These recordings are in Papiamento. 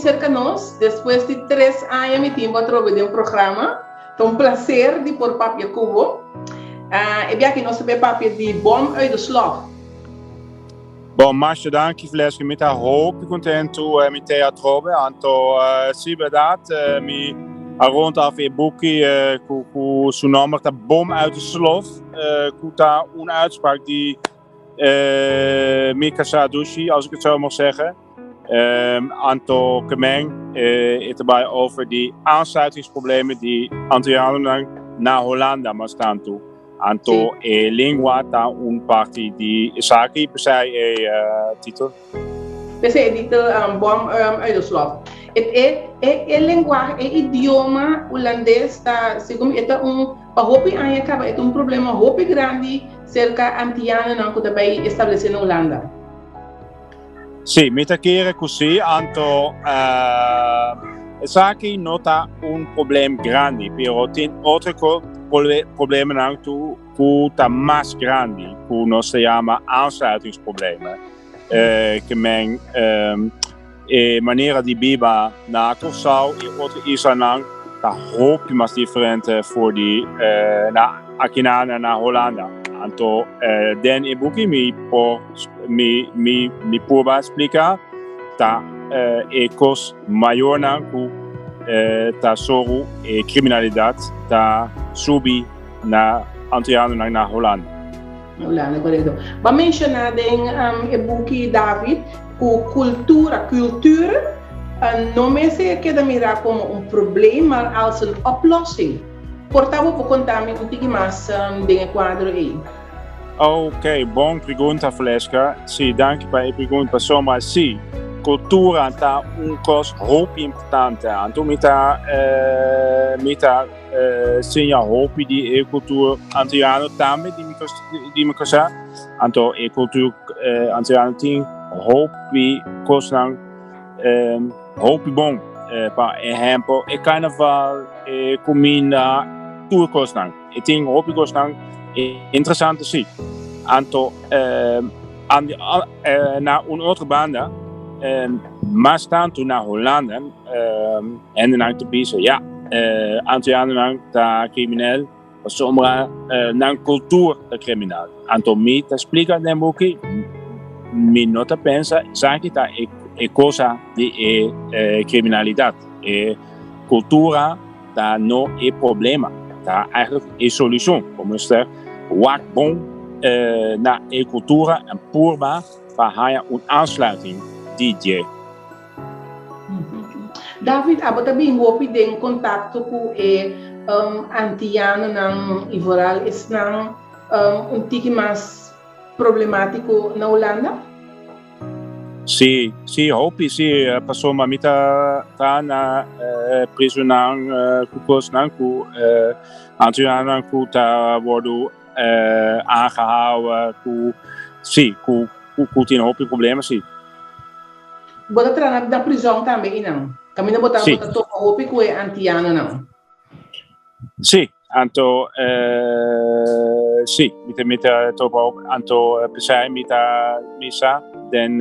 serka nos. Despues di tres aña mi tin bo atrobe den programa. Ta un plaser di por papia ku bo. E biaha aki nos ta bay papia di Bom uit de Slof. Bon, masha danki Vleske, mi ta hopi kontentu mi te atrobe. Anto si bèrdat mi a rond af e buki ku ku su nòmber ta Bom uit de Slof, ku ta un uitspraak di mi kasá dushi, als ik het zo mag zeggen. Anto kemen e ta bai over di aansluitingsproblemen di Antillianonan na Holanda mas tantu. Anto e lingua ta un parti di esaki, p'esei e titel. P'esei e titel Bom uit de Slof. E e lenguahe, e idioma hulandes ta, segun mi, e ta un, pa hopi aña kaba e ta un problema hopi grandi serka antianonan ku ta bai establesé na Hulanda. Sí, mi ta kere ku sí, anto esaki no ta un problem grandi, pero tin otro problemanan ku ta mas grandi, ku nos ta yama aansluitingsproblemen. Ke men e manera di biba na Kòrsou i otro islanan ta hopi mas diferente for di na akinan na Hulanda. Anto den e buki mi por Mi mi mi purba splika ta e kos mayornan ku ta soru e kriminalidat ta subi na antianonan na Hulanda. Hulanda, korekto. Bo a menshoná den e buki David ku kultura, cultuur, no mester keda mirá komo un probleem maar als een oplossing. Por ta bo por konta mi un tiki mas den e kuadro ei? Ok, bon pregunta Valeska. Si, danki pa e pregunta pasobra si, kultura ta un kos hopi importante. Anto mi ta mi ta siña hopi di e kultura antiano tambe di mi di mi kasá. Anto e kultura antiano tin hopi kosnan hopi bon. Pa ehèmpel e karnaval, e kuminda, tur kosnan. E tin hopi kosnan interesante si. Anto na un otro banda, mas tantu na Hulanda, hendenan ta bisa, ya, Antillianonan ta kriminel pasobra nan kultur ta kriminal. Anto mi ta splika den buki, mi no ta pensa esaki ta e kosa di e kriminalidat. E kultura ta no e problema, ta eigenlijk e solucion. Bo mester wak bon na e cultura en purba pa haya un aansluiting di dje. David, abo ta bin hopi den contacto cu e Antianonan y vooral esnan un tiki mas problematico na Hulanda? Sí, sí, hopi sí, pasobra mi ta traha na prisonan ku kosnan ku antianan ku ta wòrdu aangehouden, ku sí, ku ku tin hopi problema sí. Bo ta traha na prison tambe einan? Kaminda bo ta bo ta topa hopi ku e antianonan? Sí, anto sí, mi ta mi ta topa op, anto p'esei mi ta misa den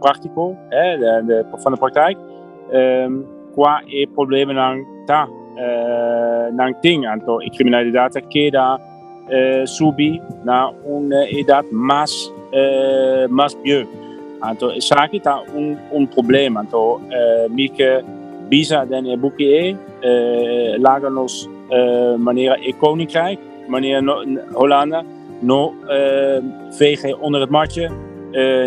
práktiko, eh, de van de praktijk, kua e problemanan ta nan tin, anto e kriminalidat ta keda subi na un edat mas mas bieu. Anto esaki ta un un problema. Anto mi ke bisa den e buki ei, laga nos manera e koninkrijk, manera Holanda, no vegen onder het matje,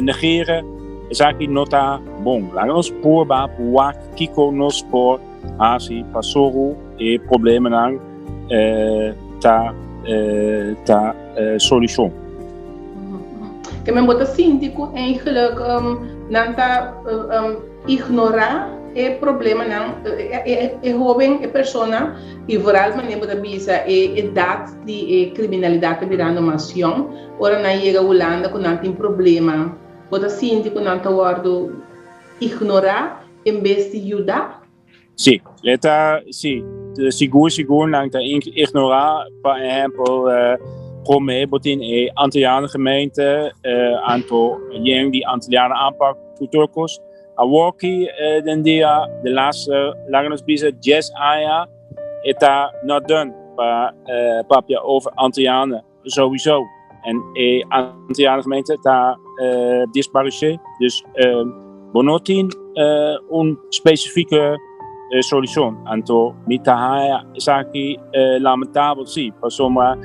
negeren. Esaki no ta bon. Laga nos purba wak kiko nos por hasi pa soru e problemanan ta ta solushon. Ke men bo ta sinti ku eigenlijk nan ta ignorá e problemanan, e hoben, e persona, i vooral manera bo ta bisa e edat di e kriminalidat ta birando mas yòn, ora nan yega Hulanda ku nan tin problema, bo ta sinti ku nan ta wòrdu ignorá en bes di yuda? Sí, e ta, sí, sigur sigur nan ta ignorá, pa ehèmpel, promé bo tin e Antillianen gemeente, anto yen di Antillianen aanpak ku tur kos, Awoki den dia de laatste, laga nos bisa, 10 aña e ta not done pa papia over Antillianen sowieso. En e Antillianen gemeente ta disparece. Dus bo no tin un specifieke solucion. Anto mi ta haya esaki lamentabel si, pasobra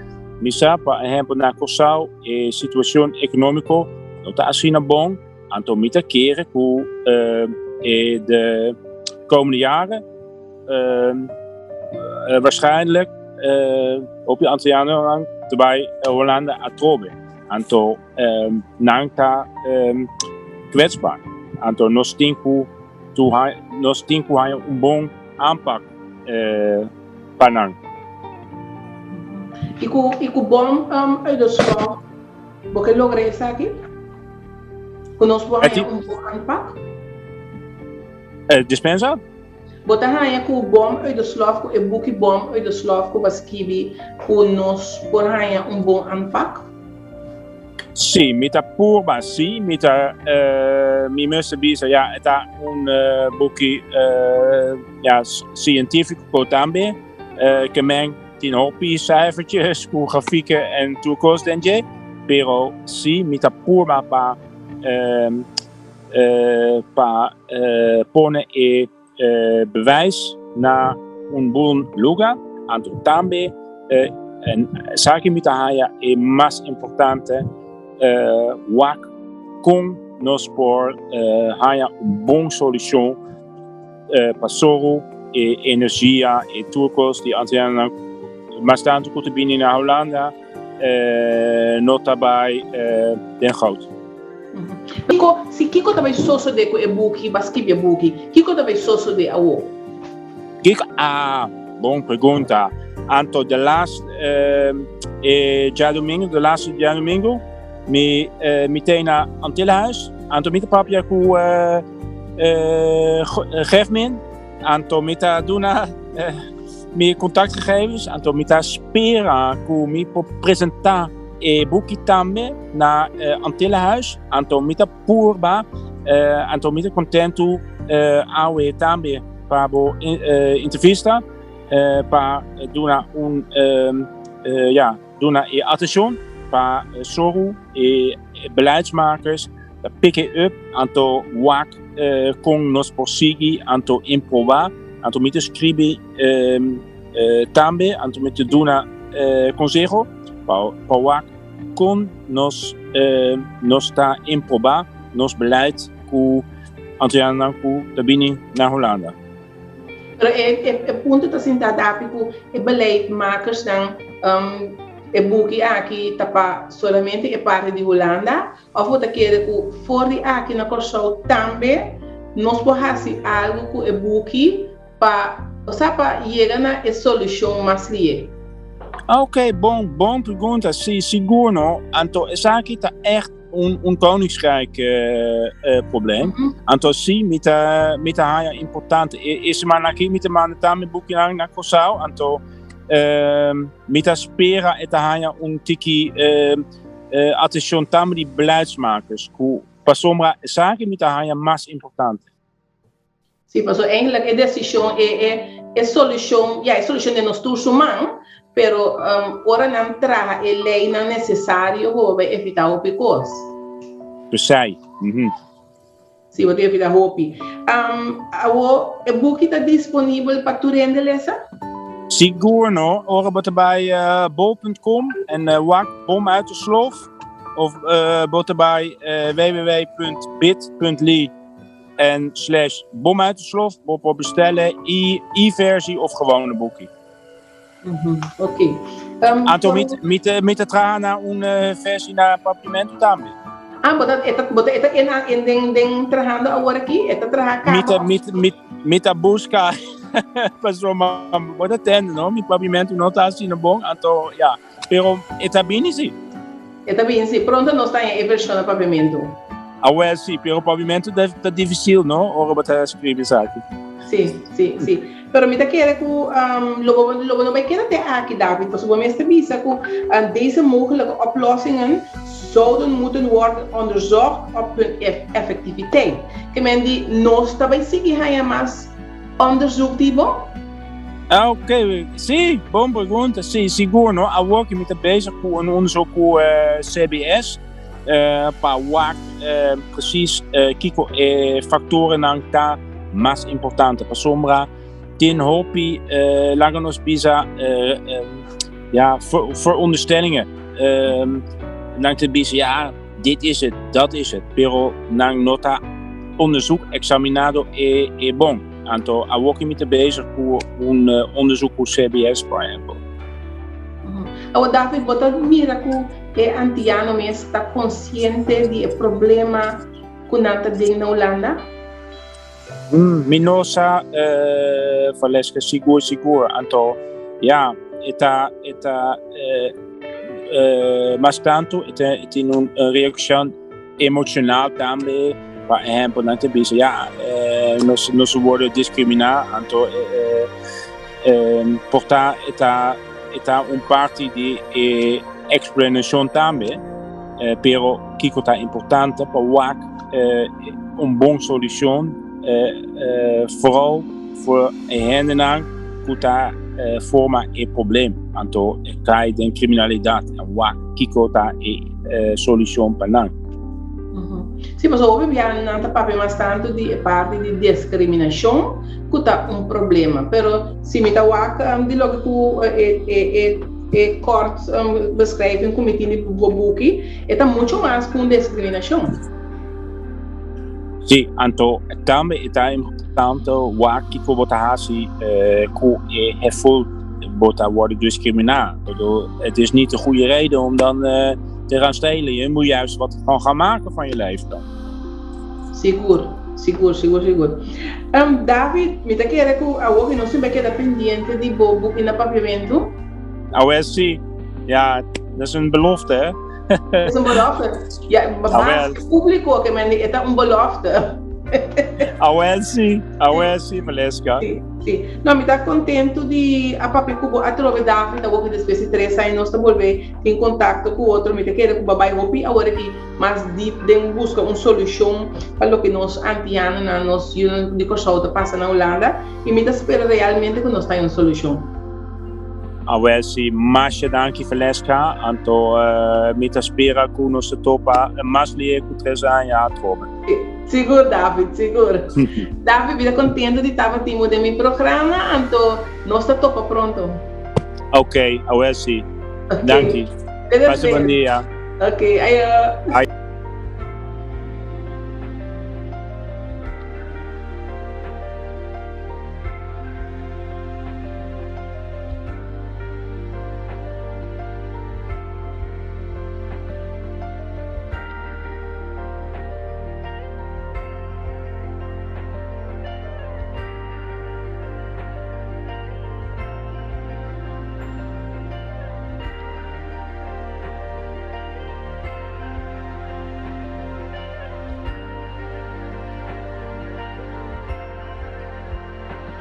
mi sa pa ehempel na Curaçao e situacion economico no ta asina bon. Anto mi ta kere ku e de komende jaren waarschijnlijk hopi Antillianonan ta bai Holanda atrobe. Anto nan ta kwetsbaar. Anto nos tin ku nos tin ku haña un bon aanpak pa nan. I ku i ku bon uitdaging Bo ke logra esaki? Ku nos por haña un bon aanpak? Dispensa? Bo ta haña ku Bom uit de Slof, ku e buki Bom uit de Slof ku bo a skibi, ku nos por haña un bon aanpak? Sí, mi ta purba, sí, mi ta, mi mester bisa, ya, e ta un buki, ya, sientífiko tambe, ke men Tin hopi cijfertjes ku grafieken en tur kos den dje, pero si mi ta purba pa pa pone e bewijs na un bon luga, anto tambe en esaki mi ta haya e mas importante, wak kon nos por haya un bon solushon Pa soru e energia e tur kos di antianan mas tantu ku ta bini na Hulanda no ta bai den goud. Kiko, si kiko ta bai sosode ku e buki, ba skibi e buki, kiko ta bai sosode awo? Kiko, ah, bon pregunta. Anto de laatste e djadumingu, de laatste djadumingu, mi mi tei na Antillenhuis, anto mi ta papia ku Gefmin, anto mi ta duna mi contactgegevens, anto mi ta spera ku mi por presenta e buki tambe na Antillenhuis, anto mi ta purba, anto mi ta kontentu awe tambe pa bo entrevista, pa duna un, ja, duna e atenshon pa soru e beleidsmakers ta pick it up anto wak kon nos por sigui anto improba anto mi ta scribi tambe anto mi ta duna conseho pa wak kon nos nos ta improba nos beleid ku antianan ku ta bini na Hulanda. Pero e, e, e punto ta sinta dapi ku e beleidmakersnan um, e buki aki ta pa solamente e parti di Hulanda of bo ta kere ku for di aki na Kòrsou tambe nos por hasi algu ku e buki pa, osea pa yega na e solushon mas lié? Oké, bon, bon pregunta. Si, sigur no. Anto esaki ta echt un, un koningsrijk probleem. Anto si, mi ta, mi ta haya importante. E, e semana aki mi ta manda tambe boekje na, na Curaçao. Anto mi ta spera e ta haya un tiki atencion tambe di beleidsmakers. Ku pasobra esaki mi ta haya mas importante. Sí, paso eigenlijk e decision, e, e, e solucion, ja, e solucion den nos tur su man, pero um, ora nan traha e leynan necesario bo bay evita hopi cos. Pesey. Mm Sí, bo ta evita hopi. Um, awo, e buki ta disponibel pa tur hende lesa? Sigur no. Ora bo ta bay uh, bol.com en uh, wak bom uit de slof. Of uh, bo ta bay uh, www.bit.ly en slash bom uit de slof. Bo por bestellen e-versie of gewone boekje. Oké. Anto mi ta traha na un versie na Papiamento tambe. Ah, bo ta, e ta, bo ta, e ta in, in den, den trahando awor aki? E ta traha kaba? Mi ta, mi, mi, mi ta buska pasobra bo ta tende, no? Mi Papiamento no ta asina bon, anto ja. Pero e ta bini si. E ta bini si. Pronto nos ta haña e vershon na Papiamentu. Awel si, pero Papiamentu ta dificil no, ora bo ta scribi esaki. Si, si, si. Pero mi ta kere ku lo bo lo bo no bai keda te aki, David, pasobra bo mester bisa ku deze mogelijke oplossingen zouden moeten worden onderzocht op hun effectiviteit. Ke men di nos ta bai sigui haña mas onderzoek di bo? Ah, oké. Sí, bon pregunta. Sí, sigur, no? Awor ku mi ta bezig ku un onderzoek ku CBS pa wak precies kiko e faktorennan ta mas importante. Pasobra tin hopi, laga nos bisa, ja, veronderstellingen. Nan ta bisa, ja, dit is het, dat is het. Pero nan no ta onderzoek examinado e, e bon. Anto, awor mi ta bezig ku un onderzoek ku CBS, por ehempel. Awor, David, bo ta mira ku e antiano mes ta konsiente di e problema ku nan ta den na Hulanda? Mi no sa, Valeska, sigur sigur. Anto, ja, e ta, e ta mas tantu e ta tin un reakshon emoshonal tambe. Por ehempel, nan ta bisa, ja, nos nos wòrdu diskriminá, anto por ta e ta e ta un parti di e eksplanashon tambe. Pero kiko ta importante pa wak un bon solushon, vooral voor e hendenan ku ta forma e probleem. Anto e kai den kriminalidat en wak kiko ta e solushon pa nan. Sí, pasobra hopi biaha nan ta papia mas tantu di e parti di diskriminashon ku ta un problema. Pero si mi ta wak di loke ku e E kort beskriving ku mi tin di bo buki, e ta muchu mas ku un diskriminashon. Sí, anto tambe e ta importante wak kiko bo ta hasi ku e gevoel bo ta wòrdu diskriminá. Bedoel, het is niet de goede reden om dan te gaan stelen. Je moet juist wat van gaan maken van je leven dan. Sigur, sigur, sigur, sigur. David, mi ta kere ku awor ku nos tin bai keda pendiente di bo buki na Papiamentu. Awel si, ja, dat is een belofte hè. Dat is een belofte. Ja, maar público ke men e ta un belofte. Awel si, awel si, Valeska. Sí, sí. No, mi ta contento di a papia ku bo atrobe David, awor ku despues di tres aña nos ta bolbe tin contacto ku otro. Mi ta kere ku bo a bai hopi awor aki mas diep den buska un solushon pa loke nos antianonan, nos yunan di Kòrsou ta pasa na Hulanda i mi ta spera realmente ku nos ta haña un solushon. Awel si, masha danki Valeska, anto mi ta spera ku nos ta topa mas lihe ku tres aña atrobe. Sigur David, sigur. David, mi ta kontento di tabatin bo den mi programa, anto nos ta topa pronto. Ok, awel si. Danki. Pasa bon dia. Ok, ayo. Ayo.